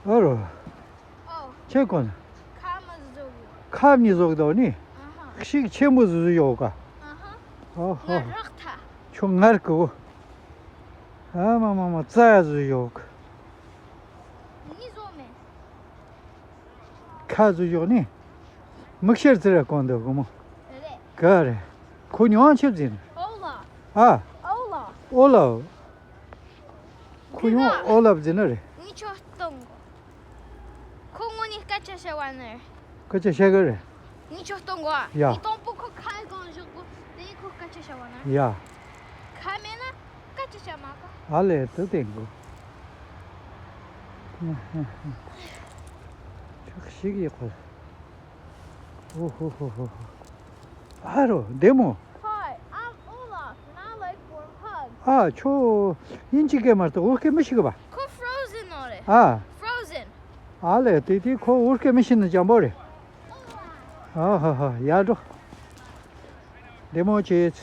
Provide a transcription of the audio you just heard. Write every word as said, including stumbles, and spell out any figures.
ཨ་རོ། ཨོ། ཁྱེད་ཀོ་ན། ཁ་མི་བཟོ་གི། ཁ་མི་བཟོ་གི་དོ་ནི། ཨ་ཧ། ཤིག་ཆེན་པོ་བཟོ་ཡོད་ག། ཨ་ཧ། ཨོ་ཧོ། ང་རག་ཐ། ཁྱོད་ངར་གི་འོ། ཨ་མ་མ་མ་རྩ་ཡ་བཟོ་ཡོད་ག། ནི་བཟོ་མེད། ཁ་བཟོ་ཡོད་ནི། མིག་ཤེལ་ཙི་ར་གོན་འདུག་གོ་མོ། རེད། ག་རེད། ཁོ་ཉོ་ཆེབ་ཟིན། ཨོ་ལ། ཨ། ཨོ་ལ། ཨོ་ལ། ཁོ་ཡང་ཨོ་ལབ་ཟེར་ན་རེད། ངས་ཁྱོད་སྟོན་གོ། ཁོ་དངོས་གནས་སྐད་ཆ་བཤད་པ་ནི་རེད། སྐད་ཆ་བཤད་གི་རེད། ངས་ཁྱོད་སྟོན་གོ། ཡ། ངས་དང་པོ་ཁོ་ཁ་གང་བཞག་གོ། དེ་ནས་ཁོ་སྐད་ཆ་བཤད་པ་ནི་རེད། ཡ། ཁ་མེད་ན་སྐད་ཆ་བཤད་མ་གོ། ཨ་ལས་དེ་བསྟན་གོ། ཁྲག་ཤིག་ཡིག་གོ། ཨོ་ཧོ་ཧོ་ཧོ་ཧོ། ཨ་རོ་བདེ་མོ། Hi, I'm Olaf, and I like warm hugs. ཨ་ཆོ། ཡིན་གཅིག་གེ་མ་གཏོགས་འུར་སྐད་མི་ཤེས་གི་བ། ཁོ་Frozen ནོ་རེད། ཨ། Frozen. ཨ་ལས་དེ་དེ་ཁོ་འུར་སྐད་མི་ཤེས་ན་འཇམ་པོ་རེད། ཨ་ཧ་ཧ་ཡར་འགྲོ། བདེ་མོ་བྱེད།